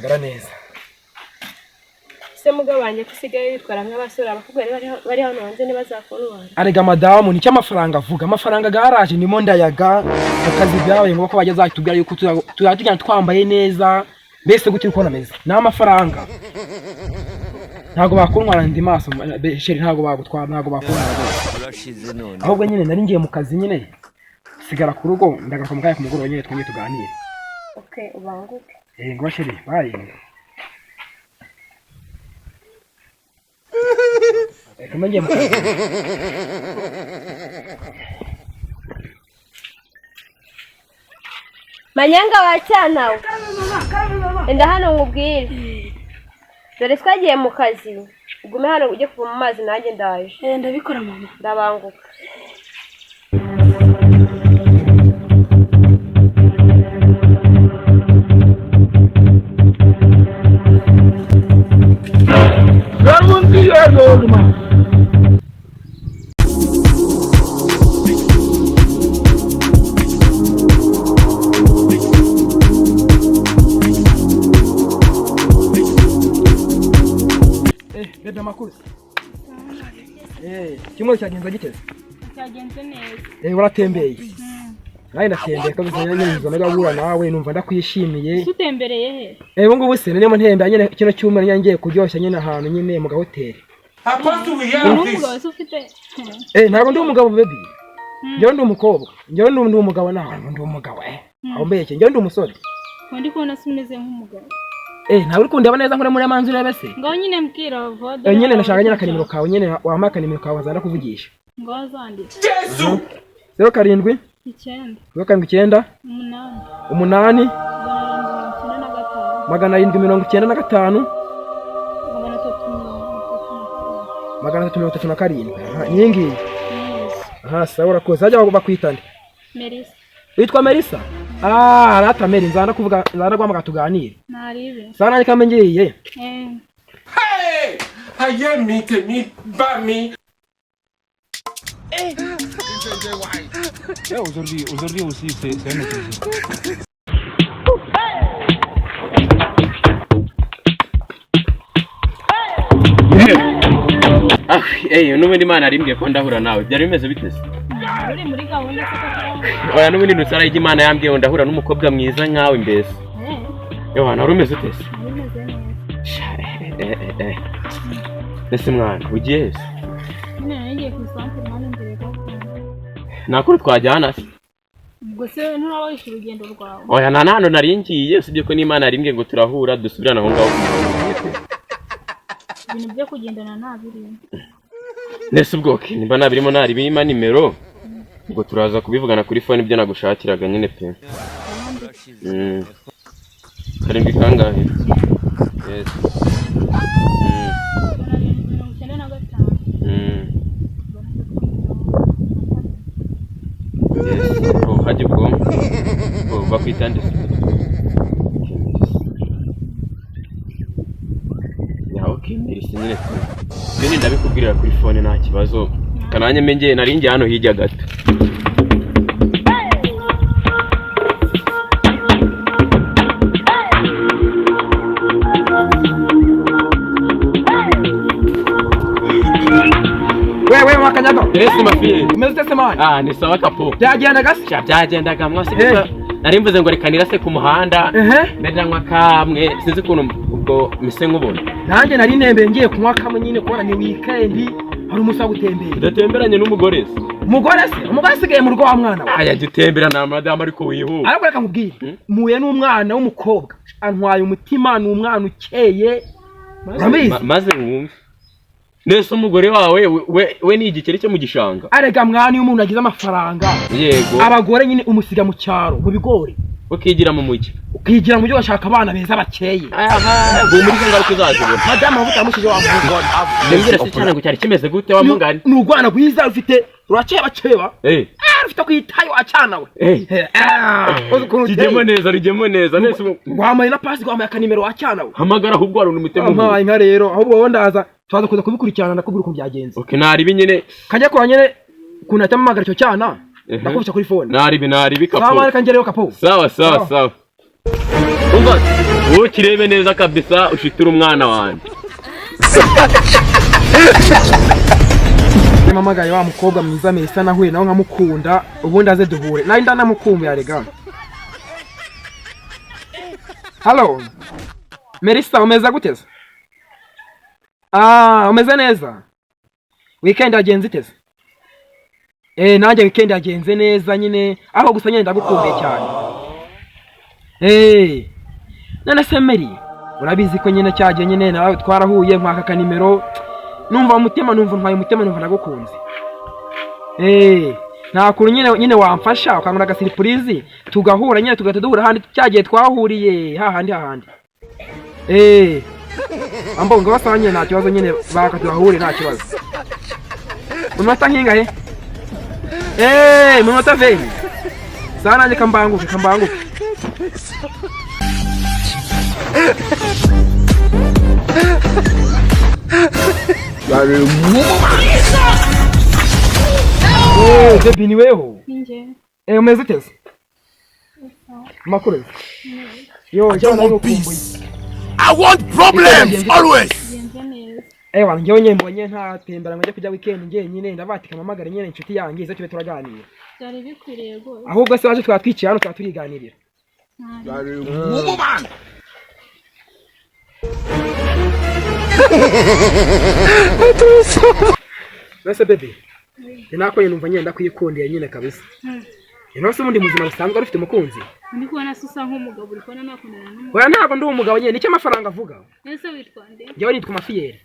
Uragaragara neza. Se mugabo wanjye ko usigaye witwara nk'abasore, abakobwa bari hano hanze ntibazakubona. Arega madamu, nicyo amafaranga avuga. Amafaranga garaje ndimo ndayaga mu kazi, byabaye ngombwa ko bajya zatubwira yuko tuzajya tugenda twambaye neza. Mbese gutya uko nameze ni amafaranga, ntabwo bakuntwara ndi maso chéri, ntabwo bagutwara, ntabwo bakuntwara rwose. Urashize none. Ahubwo nyine nari ngiye mu kazi nyine, sigara ku rugo, ndagaruka mu kanya ku mugoroba nyine twongere tuganire. Okay, ubanguke. Eh, ngo chéri, bye. Reka mbe ngiye mu kazi. Manyanga wa cyana we, enda hano nkubwire. Dore twagiye mu kazi, ugume hano ujye kuvoma amazi, nanjye ndaje. Eh, ndabikora mama. Ndabanguka. Eh, bébé, amakuru? Eh, icyumweru cyagenze giteze? Cyagenze neza. Eh, waratembeye? Nanjye ndatembeye kabisa nyine, nza ndagahura nawe numva ndakwishimiye. Ese utembereye he? Eh, ubu ngubu se narimo ntembera nyine kino cyumweru nyine, ngiye kuryoshya nyine ahantu nyine mu gahoteli. Uri umugabo se ufite? Eh, ntabwo ndi umugabo baby. Njyewe ndi umukobwa. Njyewe ndi umugabo, ntabwo ndi umugabo eh. Aho mbeshye, njyewe ndi umusore. Ngo ndi kubona se umeze nk'umugabo. Eh, ntabwo uri kundeba neza nkure muri amanzi urebe se. Ngaho nyine mbwira vuba. Eh, nyine ndashaka nyine akanimero kawe nyine, wampaye akanimero kawe nkaza ndakuvugisha. Ngaho zanditse. 07 9 079 8 8 795 795 337. 337. Aha, iyi ngiyi. Neza. Aha, sawa, urakoze. Hajya bakwita nde? Melissa. Witwa Melissa? Ah, rata Meli, nzana kuvuga, nzana guhamagara tuganire. Ntaribe. Sawa, nanjye kambe ngiye. Eh. Ayé mi, tèmi bá mi. Aujourd'hui, aujourd'hui aussi, c'est un autre jour. Ah, eh, n'ubundi Imana yarimbwiye ko ndahura nawe. Byari bimeze bite se? Uri muri gahunda se ko? Oya, n'ubundi ntusara Imana yambwiye ngo ndahura n'umukobwa mwiza nkawe mbese. Eh. Ewa, wari umeze ute se? Bimeze neza. Sha, eh, eh, eh, eh. Ese mwana, ugiye he se? Nyine nari ngiye ku isantere mani mbere gato. Nta kuri twajyana se? Ubwo se nturaba wishe urugendo rwawe? Oya, nta n'ahantu nari ngiye, usibye ko n'Imana yarimbwiye ngo turahura dusubirane aho ngaho ku murongo. Ibintu byo kugendana ntabirimo. Nese ubwo okay, nimba nabirimo naribima nimero, ubwo turaza kubivugana kuri phone ibyo nagushakiraga nyine pe. 7 kangahe? Yes. 795. Yes. Oh, hajya ubwo. Oh, bakwita nde se? Okay, merci. Ya, okay, merci nyine pe. Ibyo ndabikubwirira kuri phone nta kibazo. Kananye mengeye nari ngiye hano hirya gato. Wewe wakanyaga. Yes, ma fille. Umeze ute se man? Ah, ni sawa kapo. Byagendaga se? Sha, byagendaga mwase. Eh. Nari mvuze ngo reka nirase ku muhanda. Ehe. Mbere nanywa kamwe, sinzi ukuntu ubwo mise nkubona. Nanjye nari nembeye ngiye kunywa kamwe nyine, kubona ni weekend, hari umunsi wo gutembera. Udatemberanye n'umugore se? Umugore se? Umugore asigaye mu rugo wa mwana we. Aya, jya utembera na madamu ariko wihuta. Ariko reka nkubwire. Hmm? Muye n'umwana w'umukobwa. Antwaye umutima, ni umwana ukeye. Urabizi? Maze wumve. Nese umugore wawe we ni igikeri cyo mu gishanga? Arega mwana, iyo umuntu agize amafaranga, Yego. abagore nyine umusiga mu cyaro, mu bigori. Ukigira mu mujyi. Ukigira mu mujyi ugashaka abana beza bakeye. Aha, ngo muri izo ngaruka uzazibona. Madamu amavuta yamushije wa mugore. Ndabwira se cyane ngo cyari kimeze gute wa mungani? Ni urwana rwiza rufite, ruraceba ceba. Eh. Ah, rufite kwitayo acana we. Eh. Eh, ah, uzi ukuntu Kijyemo uteye. neza, rigemo neza. Nese Wambaye na pasi, wambaye akanimero wacana we. Hamagara ahubwo hari umuntu Ampaye inka rero, ahubwo wowe ndaza tubaza kuza kubikurikirana, ndakubwira ukuntu byagenze. Okay, naribi nyine. Kajya kwa nyine ukuntu ahita icyo cyana. Mhm. Ndakubisha kuri phone. Naribi, naribi Sawa, kapo. reka ngereyo kapo. Sawa sawa Sawa. sawa. Umva, wowe kirebe neza kabisa, ushitura umwana wanjye. Mpamagaye wa mukobwa mwiza Melissa, nahuye nawe nkamukunda, ubundi aze duhure. Nawe ndanamukumbuye arega. Hello Melissa, umeze gute se? Ah, umeze neza? Weekend yagenze ite se? Eh, nanjye weekend yagenze neza nyine, aho gusa nyine ndagukumbuye cyane. Eh, none se Mary, urabizi ko nyine cyagiye nyine nawe twarahuye nkwaka kanimero, numva umutima, numva ntwaye umutima, numva ndagukunze. Eh, nta kuntu nyine wamfasha ukankora agasurprise, tugahura nyine, tugahita duhura handi cyagiye twahuriye hahandi hahandi. Eh, ambo ngo basaba nyine nta kibazo nyine, baka tuhahure nta kibazo. Mu minota nk'ingahe? Eh, mu minota 20. Sawa, nanjye kambanguke kambanguke. Eh, baby, ni weho? Ninjye. Eh, umeze ute se? Amakuru? Yo, I don't want peace. I want problems always. Genze neza. Eh, wana njyewe nyine mbonye ntatembera ngo njye kujya weekend njyenyine, ndabatika mpamagare nyine inshuti yanjye ize tube turaganira. Byari bikwiriye rwose. Ahubwo se waje twaba twicaye hano twaba turiganirira. Woman. Mbese baby, ni nako nyine numva nyine ndakwikundira nyine kabisa. Ino se ubundi muzima busanzwe wari ufite umukunzi? Ndi kubona se usa nk'umugabo, uri kubona nakundana n'umugabo? Oya, ntabwo ndi umugabo nyine, nicyo amafaranga avuga. Nese witwa nde? Njyewe nitwa Mafiyeri.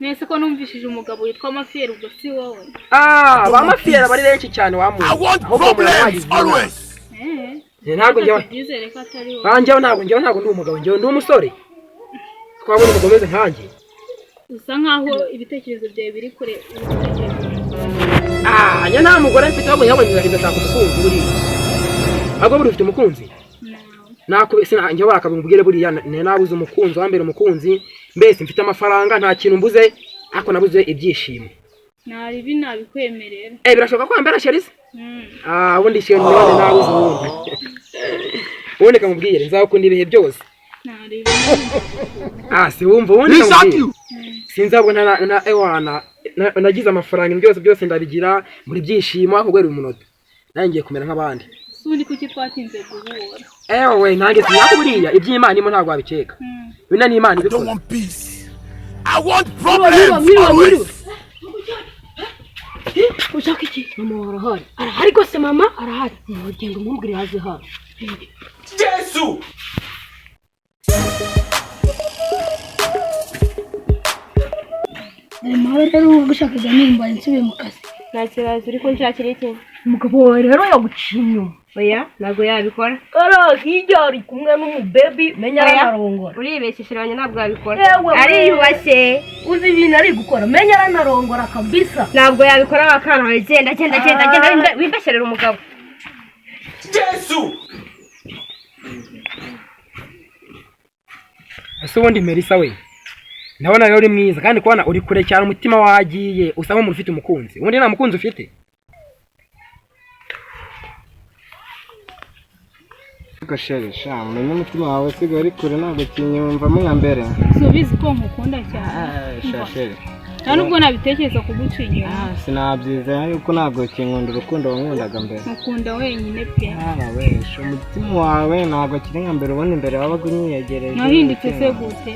Nese ko numvishije umugabo witwa Mafiyeri, ubwo si wowe? Ah, ba Mafiyeri bari benshi cyane wa muntu. I want Ahubwo umuntu problems wagize inama. always. Eh. Eh, ntabwo njyewe Tubyizere ko atari wowe. Ah, njyewe ntabwo ndi umugabo, njyewe ndi umusore. Twabonye umugabo umeze nkanjye. Usa nkaho ibitekerezo byawe biri kure, uri gutekereza. Ah, njye nta mugore mfite, ahubwo njyewe ndashaka umukunzi buriya. Ahubwo buriya ufite umukunzi? Nawe. Naku sina, njyewe wakabimubwire buriya nabuze umukunzi wambere umukunzi, mbese mfite amafaranga nta kintu mbuze, ariko nabuze ibyishimo. Nta ribi, nabikwemerera. Eh, birashoboka ko wambera chéri se? Mm. Ah, ubundi chéri none nabuze ubundi kamubwire nzakunda ibihe byose. Nta ribi. Ah, si wumva, ubundi He shot kamubwire you. sinzabwo na ewana nagize amafaranga, ibintu byose byose ndabigira muri byishimo, ariko guhera uyu munota nanjye ngiye kumera nk'abandi. Si ubundi kuki twatinze guhura? Ewe, nanjye sinako buriya iby'Imana irimo ntabwo wabikeka. Bino ni Imana I don't ibikoze. want peace. I want problems always. Ushaka iki? Mama wawe arahari? Arahari rwose, mama arahari. Genda umubwire haze hano. Jesus. Mama rero ugushakaga nimba nsubiye mu kazi. Nta kibazo. Uri kunshakira iki? Umugabo wawe rero yaguciye inyuma. Oya, ntabwo yabikora. Kara hirya ari kumwe n'umubebi, menya Oya. aranarongora. Uribeshye wanjye, ntabwo yabikora. Yewe we. Ariyubashye. Uzi ibintu ari gukora, menya aranarongora kabisa. Ntabwo yabikora wakana wawe. Genda, genda, genda, genda, wimbesherere umugabo. Jesus. Ese ubundi Melissa we, ndabona rero uri mwiza, kandi kubona uri kure cyane umutima wagiye, usa nk'umuntu ufite umukunzi. Ubundi nta mukunzi ufite? Ariko chéri sha, umenye umutima wawe usigaye uri kure, ntabwo kinyumvamo nka mbere. Si ubizi ko nkukunda cyane? Sha chéri. Nta nubwo nabitekereza kuguca inyuma. Sinabyizera yuko ntabwo kinkunda urukundo wankundaga mbere. Nkukunda wenyine pe. Wesha umutima wawe ntabwo kiri nka mbere, ubundi mbere wabaga unyiyegereje. Nahindutse se gute?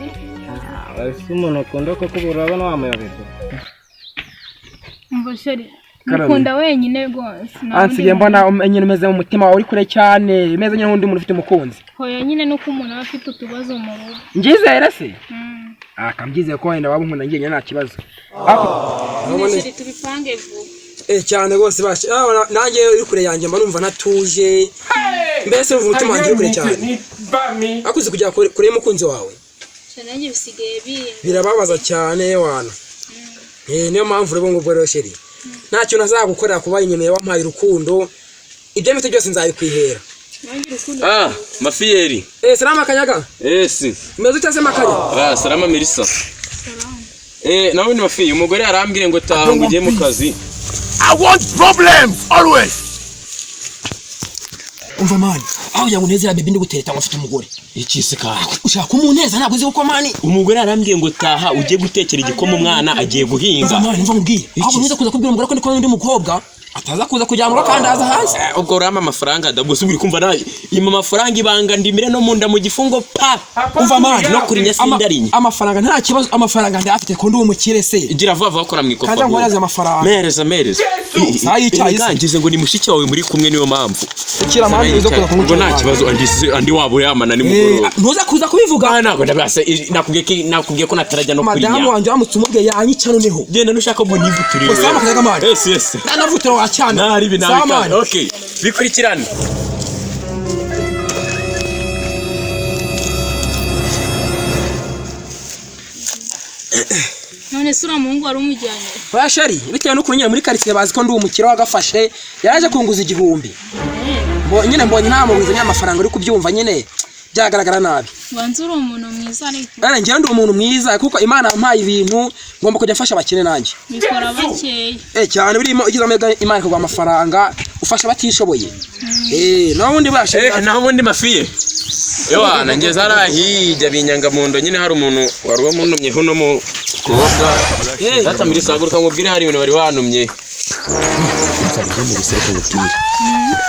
Ese umuntu ukunda koko ubu urabona wamuyoberwa? Umva chéri, Karame. mukunda wenyine rwose. Nta Ah, wundi nsigaye mbona muntu. nyine umeze mu mutima wawe uri kure cyane, umeze nyine nk'undi muntu ufite umukunzi. Hoya nyine, nuko umuntu aba afite utubazo mu rugo. Ngyizere se? Mm. Ah, kambyizeye ko wenda waba unkunda njyenyine nta kibazo. Nyine chéri, tubipange vuba. Eh, cyane rwose basha. Ah, nanjye uri kure yanjye mba numva ntatuje, mbese numva umutima wanjye uri kure cyane. Tèmi bá mi. Akuze kujya kure y'umukunzi wawe. Sha, nanjye bisigaye bindi. Birababaza cyane wana. Eh, niyo mpamvu rero ngo rero chéri, nta kintu azagukorera kuba inyemeye wampaye urukundo, ibyo mfite byose nzabikwihera. Nanjye urukundo. Ah, Mafiyeri. Eh, salama Kanyaga. Esi. Umeze ute se Makanya? Ah, salama Melissa. Eh, nawe ni Mafiye, umugore yarambwiye ngo taha ngo ugiye mu kazi. I want problems always. Umva man, aho kugira ngo uneze baby, ndi gutereta ngo mfite umugore. Iki se kandi? Ushaka kumuneza, ntabwo uzi ko man. Umugore arambwiye ngo taha ujye gutekera igikoma, umwana agiye Umva guhinga. man, umva nkubwire, aho ntuza kuza kubwira umugore ko ndi kumwe n'undi mukobwa, ataza kuza kujyana ngo kandi aza hanze. Ubwo urampa amafaranga da gusa uri kumva nawe, ima amafaranga ibanga ndimire no munda mu gifungo pa. Umva man, No kurinya sindarinya. Amafaranga nta kibazo, amafaranga ndayafite ko ndi umukire se. Gira vuba vuba, kora mu ikofa. Kaza nkoreze amafaranga. Mereza, mereza. Saa y'icyayi se. Erega ngize ngo ni mushiki wawe muri kumwe, niyo mpamvu. Kira man, uze kuza Ubwo nta kumucyura. kibazo, andi wabo yamana nimugoroba. Ntuza kuza kubivuga. Ah, ntabwo ndabase, nakubwiye ko natarajya no Madamu kurinya. wanjye wamutse umubwiye yanyica noneho. Genda nushaka ngo nivuture. Gusa amafaranga, man. Yes. Nanavutura wacyana. Nari ibi. Sawa, man. Nabi, okay, bikurikirane. None se uriya muhungu wari umujyanye? Oya chérie, bitewe n'ukuntu nyine muri karitsiye bazi ko ndi umukire wagafashe, yaje kunguza 1000. Nyine mbonye nta mugwiza nyine amafaranga, uri kubyumva nyine byagaragara nabi. Banza uri umuntu mwiza ariko. Bana, njyewe ndi umuntu mwiza kuko Imana yampaye ibintu, ngomba kujya mfasha abakene nanjye. Bikora bakeya. Eh, cyane, birimo ugize amahirwe Imana ikaguha amafaranga, ufasha abatishoboye. Eh, naho ubundi buriya chérie. Eh, naho ubundi mafiye. Ewana ngeze hariya hirya binyanga mu ndo nyine, hari umuntu wari wamuntumye huno mu kobwa. Data muri saguruka nkubwire, hari ibintu bari wantumye. Mva mu bisereko ngubwire.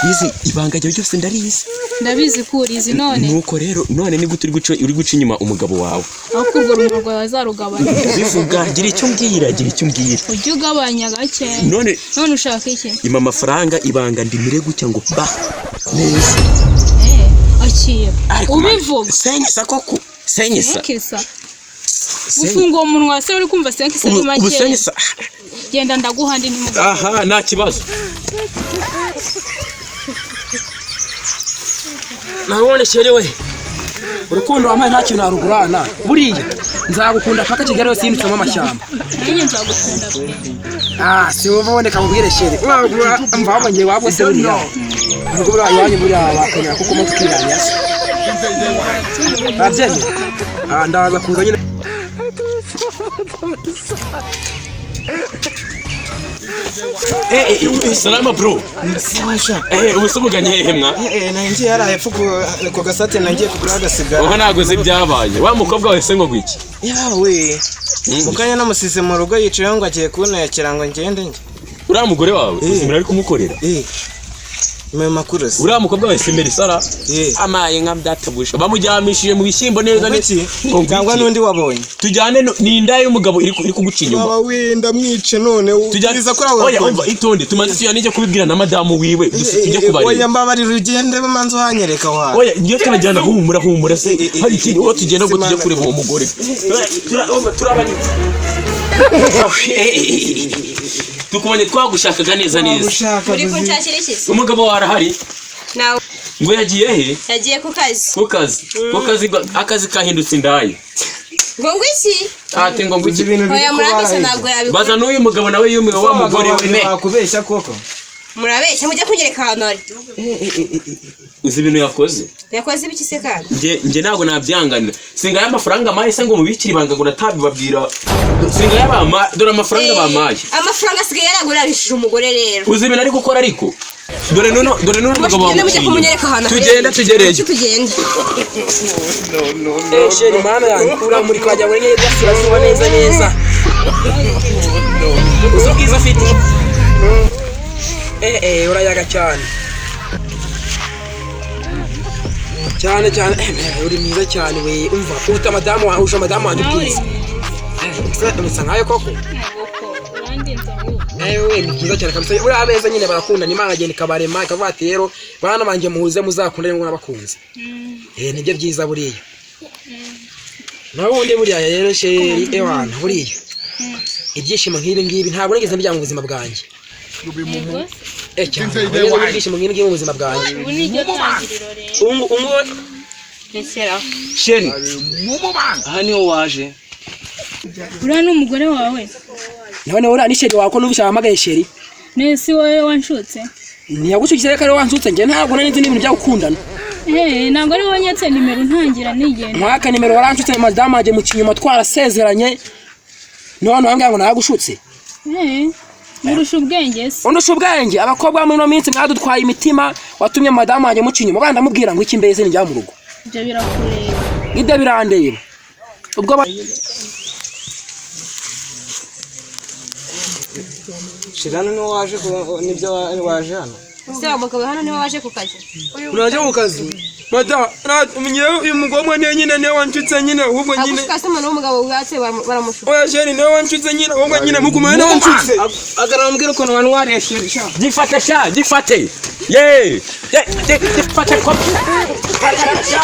Wizi ibanga ryawe ryose ndarizi. Ndabizi ko urizi none. Nuko rero none ni gute uri guca inyuma umugabo wawe? Aho urwo rumo rwawe bazarugabanya. Bivuga, gira icyo umbwira, gira icyo umbwira. Ujye ugabanya gake. None None ushaka iki? ima amafaranga ibanga ndimire gutya ngo ba neza. Eh, akira. Ariko man, Ubivuga. Senyisa koko. Senyisa. Senkisa. Gufunga uwo munwa se uri kumva senkisa ni Ubu make? senyisa. Genda ndaguha andi nimugoroba. Aha, nta kibazo. Nabone chérie we, urukundo wampaye nta kintu narugurana, buriya nzagukunda paka Kigali yose yindutsemo amashyamba. Nanjye nzagukunda pe. Ah, si wumva uboneka mubwire chérie, mva wabonye wabwo se, buriya ubwo buriya iwanyu buriya bakemera kuko mo tukiranya se babyemera. Ah, ndaza kuza nyine. Eh, eh, salama bro. Eh, ubu se umuganye hehe mwa? Eh, nangiye hariya hepfo ku gasate, nangiye kugura agasigara. Oho, ntabwo uzi ibyabaye. Wa mukobwa wese ngo gwiki. Yawe, mu kanya namusize mu rugo yicayeho ngo agiye kuntekera ngo ngende njye. Uriya mugore wawe uzimira ari kumukorera. Eh, mu makuru se. Uriya mukobwa wese Merisara Eh. amaye nka byatabusha. Bamujyamishije mu bishyimbo neza Ngo iki? Ngo ngwiki. Cyangwa n'undi wabonye? Tujyane ni inda y'umugabo iri kuguca inyuma. Waba wenda mwice none. Tujyane. Ubwiza kuri abo. Oya, umva, itonde, tumaze tujyane ijya kubibwira na madamu wiwe, tujye Oya, kubareba. mbabarira ugende, manze uhanyereka aho hantu. Oya, ngiye turajyana, humura, humura se. Hari ikintu uwo tugenda ngo tujye Simana. kureba uwo mugore. Turabanye. Tukubonye twagushakaga neza neza. Gushaka Uri kunshakira iki se? Umugabo wawe arahari? Nawe. Ngo yagiye he? Yagiye ku kazi. Ku kazi. Ku kazi, akazi kahindutse indaya. Ngo iki? Ati ngo Uzi ngwiki. ibintu biri Oya, murabeshya, kuba. ntabwo yabikora. Baza n'uyu mugabo nawe yumiwe, wa mugore we me. Bakubeshya koko. Murabeshya, mujye kunyereka ahantu ari. Uzi ibintu yakoze? Yakoze ibiki se kandi? Nge ntabwo nabyanganira. Singaye amafaranga amaye se ngo mubikire ibanga ngo natabibabwira. Singaye bama, dore amafaranga bamaye. Amafaranga asigaye yaragurarishije umugore rero. Uzi ibintu ari gukora ariko? Dore none umugabo Mugende mujye kumunyereka ahantu. Tugenda tugereyo. Tugende. Eh chérie, mana yanjye, uramurika wajya muri nyenyeri z'irasirazuba neza neza. Uzi ubwiza ufite? Eh eh, urayaga cyane cyane cyane. Eh, uri mwiza cyane we, umva uruta madamu wawe, urusha madamu wanjye ubwiza. Eh, musa nkayo koko. Urandinze ahubwo. Ewe, ni byiza cyane kabisa, buriya abeza nyine barakundana, Imana agenda ikabarema ikavuga ati rero bana banjye muhuze muzakundane ngo nabakunze. Eh, nibyo byiza buriya. Naho ubundi buriya rero chérie, ewana buriya ibyishimo nk'ibi ngibi ntabwo nigeze mbijya mu buzima bwanjye. Yego se. Eh, cyane, ntabwo nigeze ngira ibyishimo nk'ibi ngibi mu buzima bwanjye. Ubu ni iryo tangiriro rero. Ubu Rekeraho. Chérie, aha niho waje. Uriya ni umugore wawe? None uriya ni chérie wawe ko numvise wahamagaye chérie? Nese si wowe wanshutse? Ntiyagushyigikiye reka rero wansutse, njye ntabwo nari nzi n'ibintu byo gukundana. Eh, ntabwo ari wowe wanyatse nimero ntangira nigenda. Mwaka nimero waranshutse, madamu wanjye mu kinyuma twarasezeranye, none wambwira ngo nagushutse. Eh. Murusha ubwenge se? Undusha ubwenge? Abakobwa muri ino minsi mwadutwaye imitima. Watumye madamu wanjye muca inyuma. Banda ndamubwira ngo iki mbese nijya mu rugo? Ibyo birakureba. Ibyo birandeba ubwo Shira hano niho waje nibyo waje hano. Ese wa mugabo, hano niwe waje ku kazi? Uraje mu kazi, madamu? Ngewe uyu mugomwa niwe nyine, niwe wanshutse nyine ahubwo nyine. Agushuka se? Umuntu w'umugabo wubatse baramushuka? Oya chérie, niwe wanshutse nyine ahubwo nyine, mugumane, niwe wanshutse. Agarambwira ukuntu wantwariye chérie sha. Gifate sha, gifate ye ye ye, gifate ko sha.